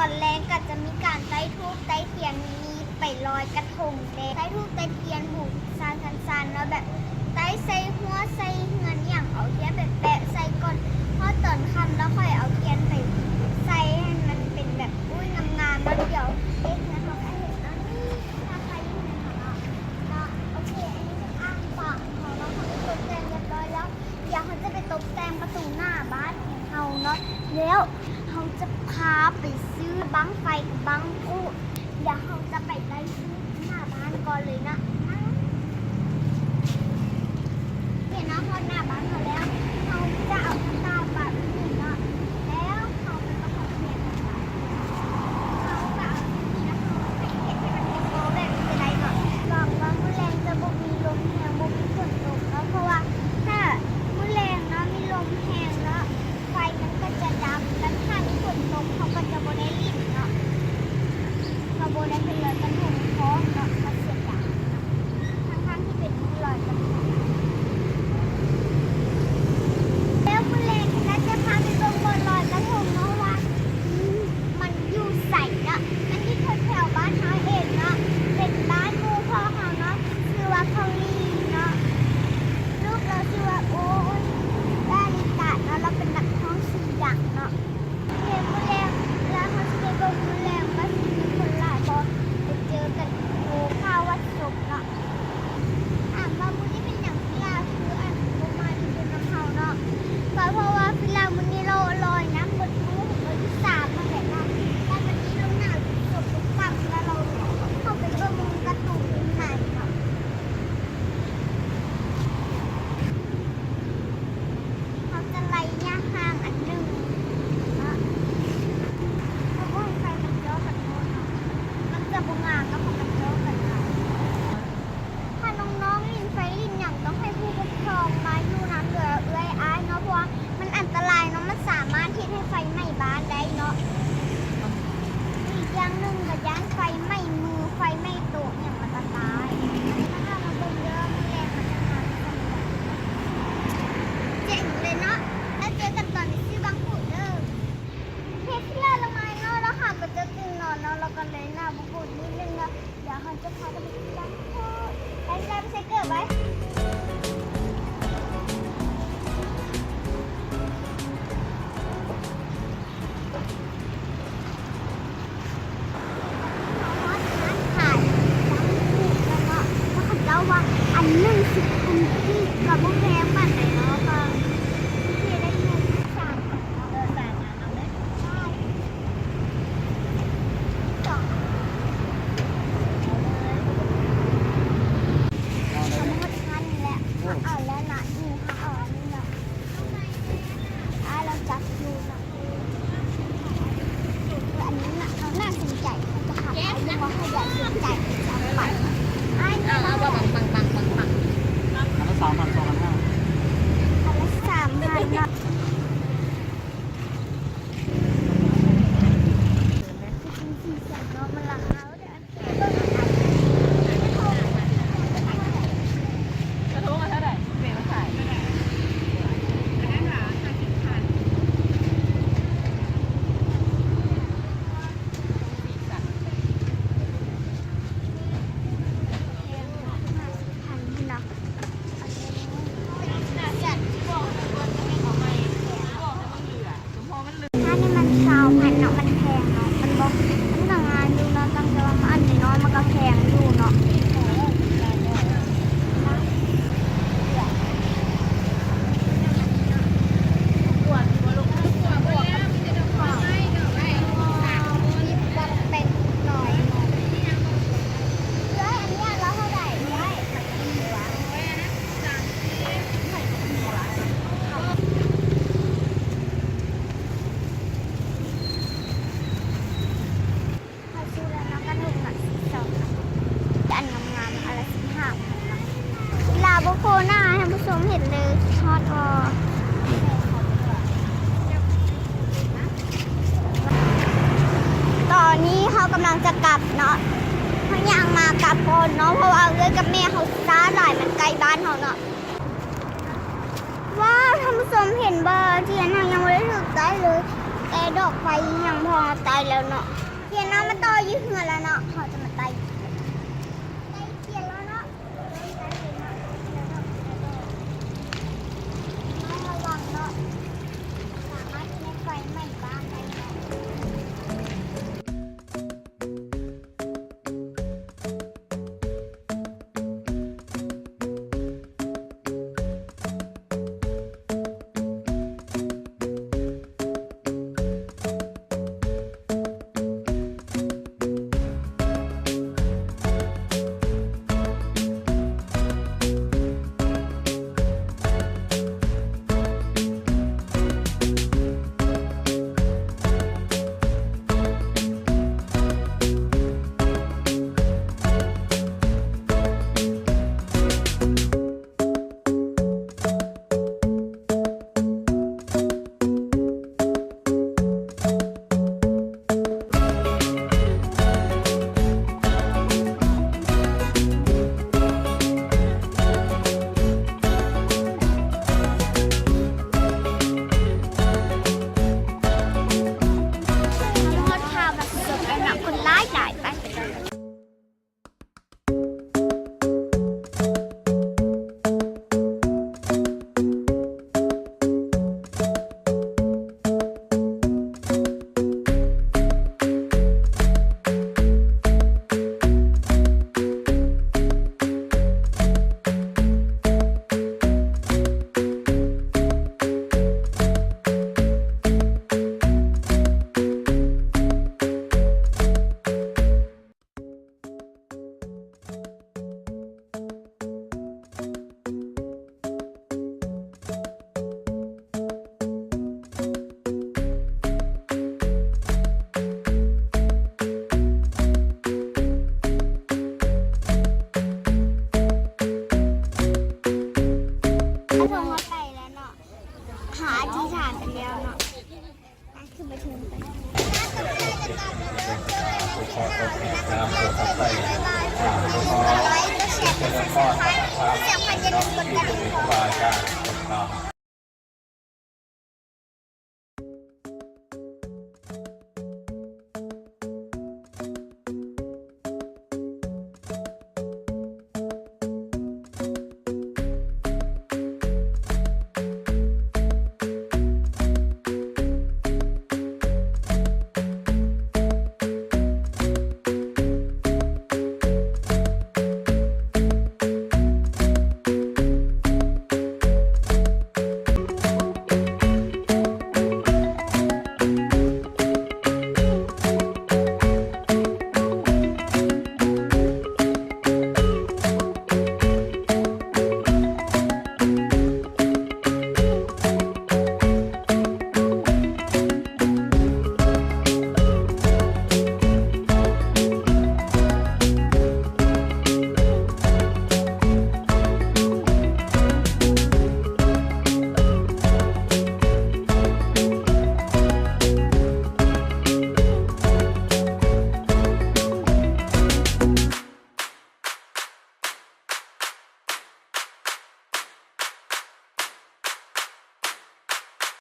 ຕອນແລງກໍຈະມີການໄຕ້ທູບໄຕ້ທຽນ ມີໄປລອຍກະທົງແດ່ ໄຕ້ທູບໄຕ້ທຽນ ບູຊາສັນໆ ເນາະ ແບບໄຕ້ໃສ່ຮົ້ວໃສ່ເຮືອນອີ່ຫຍັງ ເອົາທຽນໄປແປະໃສ່ກ່ອນ ພໍຕອນຄ່ຳແລ້ວຄ່ອຍເອົາທຽນໄປໃສ່ໃຫ້ມັນເປັນແບບ ອຸ້ຍ ງາມໆ ເນາະ ດຽວເຮັດໃຫ້ເຮົາໄດ້ເຫັນເນາະ ນີ້ ຖ້າໃຜຢູ່ໃນຫັ້ນເນາະ ໂອເຄ ອັນນີ້ເປັນອ່າງປາກຂອງເຮົາເນາະ ເຮົາໄດ້ຕົກແຕ່ງຮຽບຮ້ອຍແລ້ວ ດຽວເຮົາຈະໄປຕົກແຕ່ງປະຕູໜ້າບ້ານຂອງເຮົາເນາະ ແລ້ວເຮົາຈະພາໄປຊື້ບັ້ງໄຟກັບບັ້ງກຸ ດຽວເຮົາຈະໄປໄລ່ຊື້ໜ້າບ້ານກ່ອນເລີຍເນາະ ເຫັນເນາະ ຮອດໜ້າບ້ານເຮົາແລ້ວ ເຮົາຈະເອົາກະຕ່າຍປາດນີ້ເນາະ ແລ້ວເຮົາໄປປະກອບ ເຮົາກະເອົານີ້ນະ ເຮົາໄປເຮັດໃຫ້ມັນເປັນໂຕແບບນີ້ກໍໄດ້ເນາະ ຫວັງວ່າມື້ແລງຈະບໍ່ມີລົມແຮງ ບໍ່ມີຝົນຕົກເນາະ ເພາະວ່າຖ້າມື້ແລງເນາະ ມີລົມແຮງເນາະ ໄຟມັນກໍຈະດັບ ແລ້ວຖ້າມີຝົນຕົກເຮົາກໍຈະບໍ່ໄດ້ຫຼິ້ນເນາະ ເຮົາບໍ່ໄດ້ເຮັດລອຍກະທົງພ້ອມເນາະ ກໍເສຍດາຍເນາະ ທັງໆທີ່ເປັນມື້ລອຍກະທົງ ແລ້ວມື້ແລງກໍຈະພາໄປເບິ່ງບ່ອນລອຍກະທົງເນາະວ່າ ມັນຢູ່ໃສເນາະ ມັນຢູ່ແຖວໆບ້ານເຮົາເອງເນາະ ເປັນບ້ານໝູ່ພໍ່ເຮົາເນາະ ຊື່ວ່າທອງລີເນາະ ລູກລາວຊື່ວ່າ ໂອ້ຍ ດາລິຕະເນາະ ລາວເປັນນັກຮ້ອງຊື່ດັງເນາະ ແລ້ວມື້ແລງ ແລ້ວເຮົາຊິໄປເບິ່ງມື້ແລງວ່າຊິມີຄົນຫຼາຍບໍ່ ໄປເຈີກັນຢູ່ຂ້າງວັດສົບເນາະ. ຖາມວ່າມື້ນີ້ເປັນຫຍັງທີ່ລາວຄືອັນບໍ່ມາເຮັດບຸນນຳເຮົາເນາະ ກໍເພາະວ່າລາວມື້ນີ້ລາວລອຍນ້ຳເບິດມື້ ເບິດສາມມື້ແຫຼະເນາະ ແລ້ວບັດນີ້ລາວໜາວຈົນສົບຕົກຕ່ຳ ແລ້ວລາວເຂົ້າໄປເບິ່ງກາຕູນຢູ່ໃນເນາະ. ເຮົາຈະໄລ່ໄລຍະຫ່າງອັນໜຶ່ງເນາະ ເພາະວ່າໄຟມັນເຈາະກັນໂພດເນາະ ມັນຈະບໍ່ງາມເນາະ ເພາະມັນເຈາະກັນຫຼາຍ. ຖ້ານ້ອງໆຫຼິ້ນໄຟຫຼິ້ນຫຍັງ ຕ້ອງໃຫ້ຜູ້ປົກຄອງມາຢູ່ນຳ ຫຼືເອື້ອຍອ້າຍເນາະ ເພາະວ່າມັນອັນຕະລາຍເນາະ ມັນສາມາດເຮັດໃຫ້ໄຟໄໝ້ບ້ານໄດ້ເນາະ. ອີກຢ່າງໜຶ່ງກໍຢ້ານໄຟໄໝ້ມື ໄຟໄໝ້ໂຕະຫຍັງ ມັນກໍຕາຍ. ມາເບິ່ງເດີ ມື້ແລງມັນຈະງາມສ່ຳໃດ. ເຈັງເລີຍເນາະ ແລ້ວເຈີກັນຕອນໄປຊື້ບັ້ງກຸເດີ. ເຮັດເວລາລະໄມເນາະ ລະຫາກະເຈີຕື່ນນອນເນາະ ລະກະເລີຍໜາວບວກໆນິດໜຶ່ງເນາະ. ດຽວເຮົາຈະພາກັນໄປກິນຕຳໂພດ ໄປ ໄປໃສ່ເກີບໄວ້. ຮອດຮ້ານຂາຍຕຳໂພດແລ້ວເນາະ ລະເຂົາເຈົ້າວ່າອັນໜຶ່ງສິບພັນກີບ ກະບໍ່ແພງປານໃດເນາະ ກະໂອເຄໄດ້ຢູ່ ສາມອັນເນາະ ເອີ ສາມອັນເອົາເລີຍ. ທັງໝົດນັ້ນແຫຼະ ເຮົາເອົາແລ້ວນະ ນີ້ເຮົາເອົາອັນນີ້ເນາະ ອ້າຍລາວຈັບຢູ່ເນາະ ເອີ ອັນນີ້ນະ ເຮົາໜ້າສົນໃຈ ເຮົາຈະຫາໄປ ເພາະວ່າເຮົາຢາກສົນໃຈ ເຮົາຈະເອົາໄປ ອ້າຍ ເອົາ ເອົາ ບັງ ບັງ ບັງ ບັງ ບັງ ອັນລະສາມພັນ ສອງພັນຫ້າ ອັນລະສາມພັນເນາະ. ຖ້ານີ້ມັນຊາວພັນເນາະ ມັນແພງເນາະ ມັນບໍ່ ມັນກະງາມຢູ່ເນາະ ຕັ້ງແຕ່ວ່າອັນນ້ອຍມັນກະແພງຢູ່ເນາະ. ເຮົາຊື້ແລ້ວເນາະ ກະໜົມມາສິບສອງອັນ ອັນງາມໆ ອັນລະສິບຫ້າພັນເນາະ. ລາວບໍ່ໂຄໜ້າໃຫ້ທ່ານຜູ້ຊົມເຫັນເລີຍ ຮອດບໍ່? ຕອນນີ້ເຮົາກຳລັງຈະກັບເນາະ ເຮົາຍ່າງມາກັບກ່ອນເນາະ ເພາະວ່າເອື້ອຍກັບແມ່ເຮົາຊ້າຫຼາຍ ມັນໃກ້ບ້ານເຮົາເນາະ. ວ້າວ ທ່ານຜູ້ຊົມເຫັນບໍ່? ທຽນເຮົາຍັງບໍ່ໄດ້ຖືກໄຕ້ເລີຍ ແຕ່ ດອກໄຟຫຍັງພໍຕາຍແລ້ວເນາະ. ພຽນເນາະ ມາຕໍ່ຢູ່ເຮືອນແລ້ວເນາະ ເຮົາຈະມາໄຕ່ ໄຕ່ພຽນແລ້ວເນາະ. ລະວັງເນາະ ສາມາດເຮັດໄຟໄໝ້ບ້ານໄດ້ເນາະ. ຮອດທ່າບັດສົບແລ້ວເນາະ ຄົນຫຼາຍໆ ໄປ. ครูบาอาจารย์